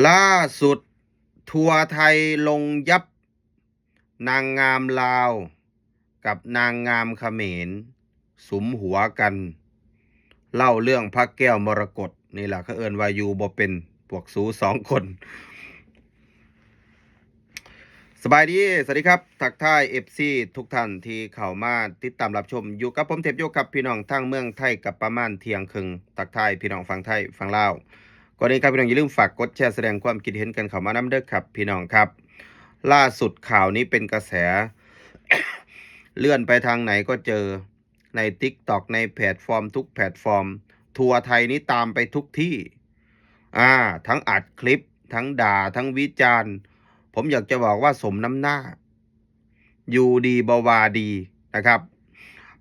ລ່າສຸດ ທົວໄທລົງຢັບ ນາງງາມລາວກັບນາງງາມຂະເໝນ ສຸມຫົວກັນ ເລົ່າເລື່ອງພະແກ້ວມໍລະກົດ ນີ້ລະ ເຂົາເອີ້ນວ່າຢູ່ບໍ່ເປັນ ພວກສູສອງຄົນ. ສະບາຍດີ ສະຫວັດດີຄັບ ທັກທາຍເອັຟຊີທຸກທ່ານທີ່ເຂົ້າມາຕິດຕາມຮັບຊົມ ຢູ່ກັບຜົມເທບໂຍຄັບ ພີ່ນ້ອງທາງເມືອງໄທ ກັບປະມານທ່ຽງເຄິ່ງ ທັກທາຍພີ່ນ້ອງຝັ່ງໄທຝັ່ງລາວ. ກ່ອນອື່ນຄັບ ພີ່ນ້ອງຢ່າລືມຝາກກົດແຊ ສະແດງຄວາມຄິດເຫັນກັນເຂົ້າມານຳເດີຄັບ ພີ່ນ້ອງຄັບ. ລ່າສຸດຂ່າວນີ້ເປັນກະແສ ເລື່ອນໄປທາງໃດກໍເຈີ ໃນຕິກຕັອກ ໃນແພລດຟອມ ທຸກແພລດຟອມ ທົ່ວໄທນີ້ຕາມໄປທຸກທີ່ ອາ ທັງອັດຄລິບ ທັງດ່າ ທັງວິຈານ ຜົມຢາກຈະບອກວ່າສົມນ້ຳໜ້າ ຢູ່ດີບໍ່ວ່າດີນະຄັບ.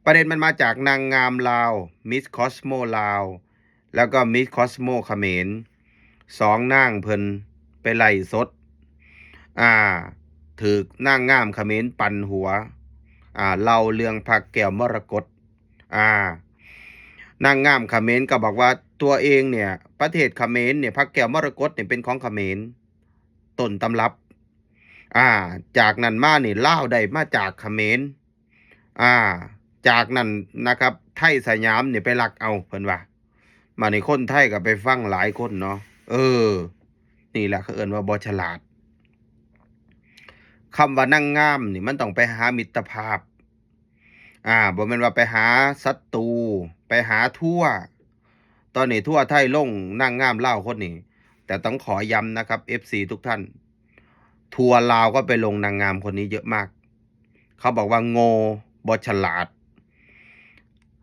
ປະເດັນມັນມາຈາກນາງງາມລາວ ມິສຄອສໂມລາວ ແລ້ວກໍມິສຄອສໂມຂະເໝນ ສອງນາງເພິ່ນໄປໄລຟ໌ສົດ ອາ ຖືກນາງງາມຂະເໝນປັ່ນຫົວ ອາ ເລົ່າເລື່ອງພະແກ້ວມໍລະກົດ ອາ ນາງງາມຂະເໝນກໍບອກວ່າຕົວເອງເນ່ຍ ປະເທດຂະເໝນເນ່ຍ ພະແກ້ວມໍລະກົດເນ່ຍເປັນຂອງຂະເໝນ ຕົ້ນຕຳລັບ ອາ ຈາກນັ້ນມານີ້ ລາວໄດ້ມາຈາກຂະເໝນ ອາ ຈາກນັ້ນນະຄັບ ໄທສະຫຍາມນີ້ໄປລັກເອົາ ເພິ່ນວ່າ. ບາດນີ້ຄົນໄທກໍໄປຟັງຫຼາຍຄົນເນາະ ເອີ ນີ້ແຫຼະເຂົາເອີ້ນວ່າບໍ່ສະຫຼາດ. ຄຳວ່ານາງງາມນີ້ມັນຕ້ອງໄປຫາມິດຕະພາບ ອາ ບໍ່ແມ່ນວ່າໄປຫາສັດຕູ ໄປຫາທົ່ວ ຕອນນີ້ທົ່ວໄທລົງນາງງາມລາວຄົນນີ້ ແຕ່ຕ້ອງຂໍຢ້ຳນະຄັບ ເອັຟຊີທຸກທ່ານ ທົ່ວລາວກໍໄປລົງນາງງາມຄົນນີ້ເຍີະມາກ. ເຂົາບອກວ່າໂງ່ ບໍ່ສະຫຼາດ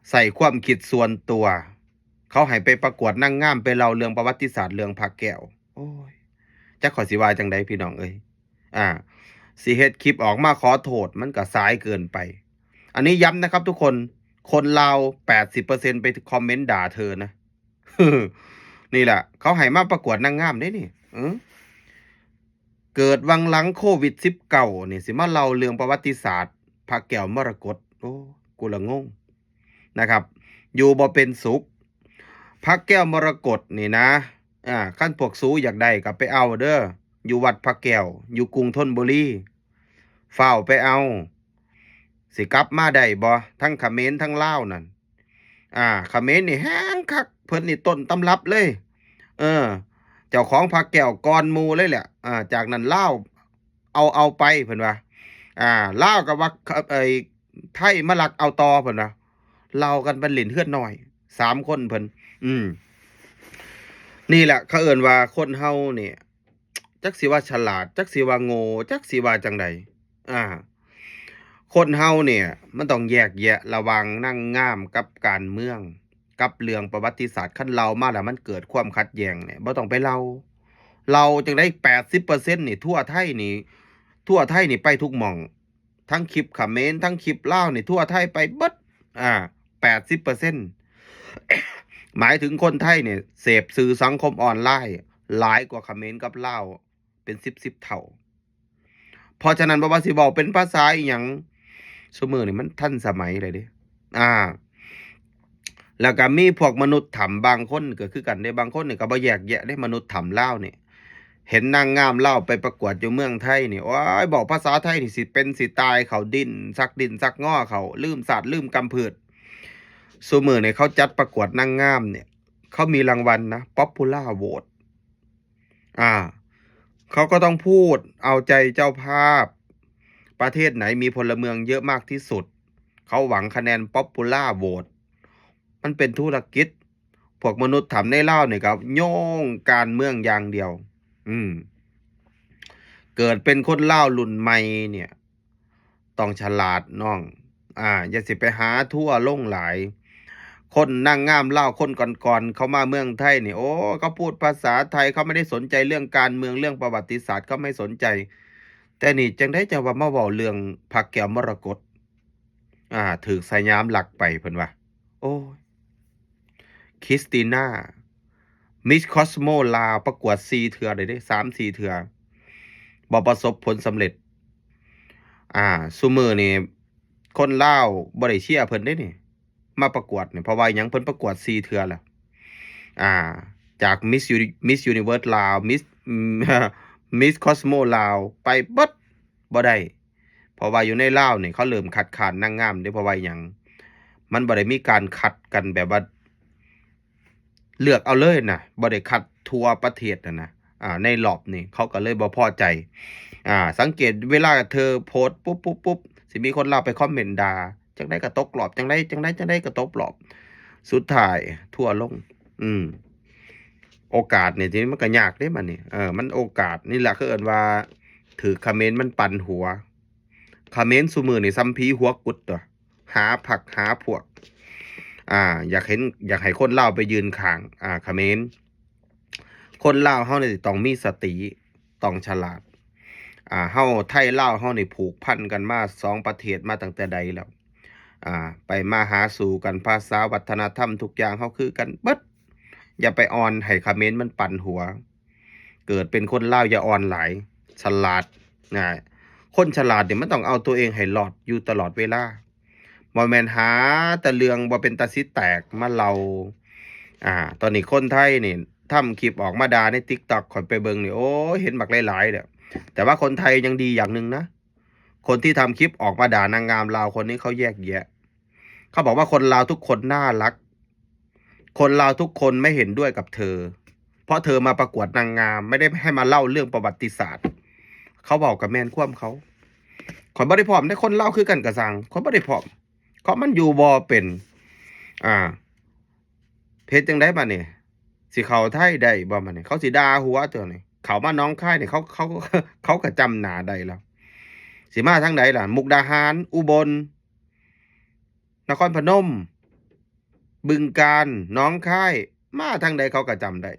ໃຊ້ຄວາມຄິດສ່ວນຕົວ ເຂົາໃຫ້ໄປປະກວດນາງງາມ ໄປເລົ່າເລື່ອງປະຫວັດຕິສາດເລື່ອງພະແກ້ວ ໂອ້ຍ ຈັກຂ້ອຍຊິວ່າຈັ່ງໃດພີ່ນ້ອງເອີຍ ອາ ຊິເຮັດຄລິບອອກມາຂໍໂທດ ມັນກໍສາຍເກີນໄປ. ອັນນີ້ຢ້ຳນະຄັບທຸກຄົນ ຄົນລາວແປດສິບເປີເຊັນໄປຄອມເມັນດ່າເທີນະ ນີ້ແຫຼະ ເຂົາໃຫ້ມາປະກວດນາງງາມເດ້ນີ້ ເອີ ເກີດຫວ່າງຫຼັງໂຄວິດສິບເກົ້ານີ້ ຊິມາເລົ່າເລື່ອງປະຫວັດຕິສາດພະແກ້ວມໍລະກົດ ໂອ້ ກູລະງົງນະຄັບ ຢູ່ບໍ່ເປັນສຸກ. ພະແກ້ວມໍລະກົດນີ້ນະ ອາ ຄັນພວກສູຢາກໄດ້ກໍໄປເອົາເດີ ຢູ່ວັດພະແກ້ວ ຢູ່ກຸງທົນບູລີ ຟ້າວໄປເອົາ ຊິກັບມາໄດ້ບໍ່ ທັງຂະເໝນທັງລາວນັ້ນ ອາ ຂະເໝນນີ້ແຮງຄັກ ເພິ່ນນີ້ຕົ້ນຕຳລັບເລີຍ ເອີ ເຈົ້າຂອງພະແກ້ວກ່ອນໝູ່ເລີຍແຫຼະ ອາ ຈາກນັ້ນລາວເອົາ ເອົາໄປ ເພິ່ນວ່າ ອາ ລາວກໍວ່າ ເອີ ໄທມາລັກເອົາຕໍ່ ເພິ່ນວ່າ ເລົ່າກັນໄປຫຼິ້ນເຮືອນນ້ອຍ ສາມຄົນເພິ່ນ ອືມ ນີ້ແຫຼະ ເຂົາເອີ້ນວ່າຄົນເຮົານີ້ ຈັກຊິວ່າສະຫຼາດ ຈັກຊິວ່າໂງ່ ຈັກຊິວ່າຈັ່ງໃດ ອາ ຄົນເຮົາເນ່ຍ ມັນຕ້ອງແຍກແຍະລະຫວ່າງນາງງາມກັບການເມືອງ ກັບເລື່ອງປະຫວັດຕິສາດ. ຄັນເລົ່າມາແລ້ວມັນເກີດຄວາມຂັດແຍ່ງເນ່ຍ ບໍ່ຕ້ອງໄປເລົ່າ ເລົ່າຈັ່ງໃດ ແປດສິບເປີເຊັນນີ້ ທົ່ວໄທນີ້ ທົ່ວໄທນີ້ໄປທຸກໝ່ອງ ທັງຄລິບຂະເໝນ ທັງຄລິບລາວນີ້ ທົ່ວໄທໄປເບິດ ອາ ແປດສິບເປີເຊັນ ໝາຍເຖິງຄົນໄທນີ້ເສບສື່ສັງຄົມອອນລາຍຫຼາຍກວ່າຂະເໝນກັບລາວເປັນສິບໆເທົ່າ. ເພາະສະນັ້ນ ບໍ່ວ່າຊິເວົ້າເປັນພາສາອີ່ຫຍັງ ຊຸມື້ນີ້ມັນທັນສະໄໝແລ້ວເດ້ ອາ ແລ້ວກໍມີພວກມະນຸດຖ້ຳບາງຄົນກໍຄືກັນເດ້ ບາງຄົນນີ້ກໍບໍ່ແຍກແຍະເດ້ ມະນຸດຖ້ຳລາວນີ້ ເຫັນນາງງາມລາວໄປປະກວດຢູ່ເມືອງໄທນີ້ ໂອ້ຍ ເວົ້າພາສາໄທນີ້ຊິເປັນຊິຕາຍ ເຂົາດີ້ນ ຊັກດີ້ນຊັກງໍ ເຂົາລືມຊາດລືມກຳເພີດ. ຊຸມື້ນີ້ເຂົາຈັດປະກວດນາງງາມນີ້ ເຂົາມີລາງວັນນະ Popular Vote ອາ ເຂົາກໍຕ້ອງພູດເອົາໃຈເຈົ້າພາບ ປະເທດໃດມີພົນລະເມືອງເຍີະມາກທີ່ສຸດ ເຂົາຫວັງຄະແນນ Popular Vote ມັນເປັນທຸລະກິດ. ພວກມະນຸດຖ້ຳໃນລາວນີ້ກໍໂຍງການເມືອງຢ່າງດຽວ ອືມ ເກີດເປັນຄົນລາວລຸ້ນໃໝ່ນີ້ ຕ້ອງສະຫຼາດນ້ອງ ອາ ຢ່າຊິໄປຫາທົວລົງຫຼາຍ. ຄົນນາງງາມລາວຄົນກ່ອນໆເຂົ້າມາເມືອງໄທນີ້ ໂອ້ ເຂົາພູດພາສາໄທ ເຂົາໄມ່ໄດ້ສົນໃຈເລື່ອງການເມືອງ ເລື່ອງປະຫວັດຕິສາດ ເຂົາໄມ່ສົນໃຈ. ແຕ່ນີ້ຈັ່ງໃດຈັ່ງວ່າມາເວົ້າເລື່ອງພະແກ້ວມໍລະກົດ ອາ ຖືກສະຫຍາມລັກໄປ ເພິ່ນວ່າ ໂອ້ຍ ຄຣິສຕີນາ ມິສຄອສໂມລາວ ປະກວດສີ່ເທື່ອເດ້ ສາມສີ່ເທື່ອ ບໍ່ປະສົບຜົນສຳເລັດ. ອາ ຊຸມື້ນີ້ຄົນລາວບໍ່ໄດ້ເຊຍເພິ່ນເດ້ນີ້ ມາປະກວດນີ້ ເພາະວ່າຫຍັງ ເພິ່ນປະກວດສີ່ເທື່ອແລ້ວ ອາ ຈາກ Miss Uni- Miss Universe ລາວ Miss ເອີ Miss Cosmo ລາວ ໄປເບິດ ບໍ່ໄດ້ ເພາະວ່າຢູ່ໃນລາວນີ້ ເຂົາເລີ່ມຄັດຄ້ານນາງງາມເດ້. ເພາະວ່າຫຍັງ? ມັນບໍ່ໄດ້ມີການຄັດກັນແບບວ່າ ເລືອກເອົາເລີຍນະ ບໍ່ໄດ້ຄັດທົ່ວປະເທດຫັ້ນນະ. ອາ ໃນລອບນີ້ ເຂົາກໍເລີຍບໍ່ພໍໃຈ. ອາ ສັງເກດເວລາເທີໂພສປຸບໆໆ ຊິມີຄົນລາວໄປຄອມເມັນດ່າ ຈັ່ງໃດກໍຕົກລອບ ຈັ່ງໃດ ຈັ່ງໃດ ຈັ່ງໃດກໍຕົກລອບ ສຸດທ້າຍທົວລົງ. ອືມ ໂອກາດນີ້ ທີ່ມັນກໍຍາກເດ້ບັດນີ້. ເອີ ມັນໂອກາດນີ້ແຫຼະ ຄືເອີ້ນວ່າຖືກຂະເໝນມັນປັ່ນຫົວ. ຂະເໝນຊຸມື້ນີ້ສ່ຳຜີຫົວກຸດຕົວະ ຫາພັກຫາພວກ. ອາ ຢາກເຫັນ ຢາກໃຫ້ຄົນລາວໄປຢືນຂ້າງ ອາ ຂະເໝນ. ຄົນລາວເຮົານີ້ຕ້ອງມີສະຕິ ຕ້ອງສະຫຼາດ. ອາ ເຮົາ ໄທລາວເຮົານີ້ຜູກພັນກັນມາສອງປະເທດມາຕັ້ງແຕ່ໃດແລ້ວ. ອາ ໄປມາຫາສູ່ກັນ ພາສາ ວັດທະນະທຳ ທຸກຢ່າງເຮົາຄືກັນເບິດ. ຢ່າໄປອ່ອນໃຫ້ຂະເໝນມັນປັ່ນຫົວ. ເກີດເປັນຄົນລາວຢ່າອ່ອນຫຼາຍ ສະຫຼາດນະ. ຄົນສະຫຼາດນີ້ມັນຕ້ອງເອົາຕົວເອງໃຫ້ລອດຢູ່ຕະຫຼອດເວລາ. ບໍ່ແມ່ນຫາແຕ່ເລື່ອງບໍ່ເປັນຕາຊິແຕກມາເລົ່າ. ອາ ຕອນນີ້ຄົນໄທນີ້ທຳຄລິບອອກມາດ່າໃນ TikTok ຂ້ອຍໄປເບິ່ງນີ້ ໂອ້ຍ ເຫັນບັກຫຼາຍໆເດີ້. ແຕ່ວ່າຄົນໄທຍັງດີຢ່າງໜຶ່ງນະ ຄົນທີ່ທຳຄລິບອອກມາດ່ານາງງາມລາວຄົນນີ້ ເຂົາແຍກແຍະ. ເຂົາບອກວ່າ ຄົນລາວທຸກຄົນໜ້າລັກ ຄົນລາວທຸກຄົນໄມ່ເຫັນດ້ວຍກັບເທີ ເພາະເທີມາປະກວດນາງງາມ ໄມ່ໄດ້ໃຫ້ມາເລົ່າເລື່ອງປະຫວັດຕິສາດ. ເຂົາເວົ້າກໍແມ່ນຄວາມເຂົາ. ຂ້ອຍບໍ່ໄດ້ພ້ອມເດ້ ຄົນລາວຄືກັນກໍຊ່າງ ຂ້ອຍບໍ່ໄດ້ພ້ອມ. ເພາະມັນຢູ່ບໍ່ເປັນ. ອາ ເຮັດຈັ່ງໃດບັດນີ້? ຊິເຂົ້າໄທໄດ້ບໍ່ບັດນີ້? ເຂົາຊິດ່າຫົວຕົວະນີ້. ເຂົ້າມາໜອງຄາຍນີ້ ເຂົາ ເຂົາ ເຂົາກໍຈຳໜ້າໄດ້ແລ້ວ. ຊິມາທາງໃດລະ? ມຸກດາຫານ, ອຸບົນ, ນະຄອນພະນົມ, ບຶງການ, ໜອງຄາຍ, ມາທາງໃດເຂົາກໍຈຳໄດ້.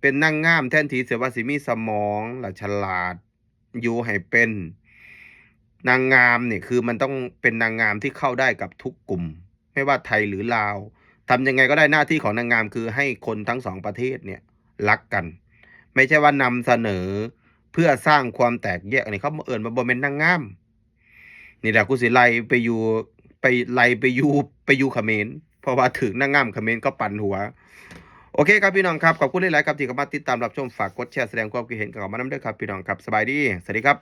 ເປັນນາງງາມແທນທີ່ຊິວ່າຊິມີສະໝອງ ແລະ ສະຫຼາດ ຢູ່ໃຫ້ເປັນ. ນາງງາມນີ້ ຄືມັນຕ້ອງເປັນນາງງາມທີ່ເຂົ້າໄດ້ກັບທຸກກຸ່ມ ໄມ່ວ່າໄທຫຼືລາວ. ທຳຍັງໄງກໍໄດ້ ໜ້າທີ່ຂອງນາງງາມຄືໃຫ້ຄົນທັງສອງປະເທດເນີ້ຍຮັກກັນ. ໄມ່ໃຊ່ວ່ານຳສະເໜີເພື່ອສ້າງຄວາມແຕກແຍກ. ອັນນີ້ເຂົາເອີ້ນວ່າບໍ່ແມ່ນນາງງາມ. ນີ້ແຫຼະ ກູຊິໄລ່ໄປຢູ່ ໄປ ໄລ່ໄປຢູ່ ໄປຢູ່ຂະເໝນ ເພາະວ່າຖືກນາງງາມຂະເໝນເຂົາປັ່ນຫົວ. ໂອເຄຄັບພີ່ນ້ອງຄັບ ຂອບຄຸນຫຼາຍໆຄັບທີ່ເຂົ້າມາຕິດຕາມຮັບຊົມ. ຝາກກົດແຊ ສະແດງຄວາມຄິດເຫັນເຂົ້າມານຳເດີຄັບພີ່ນ້ອງຄັບ. ສະບາຍດີ ສະຫວັດດີຄັບ.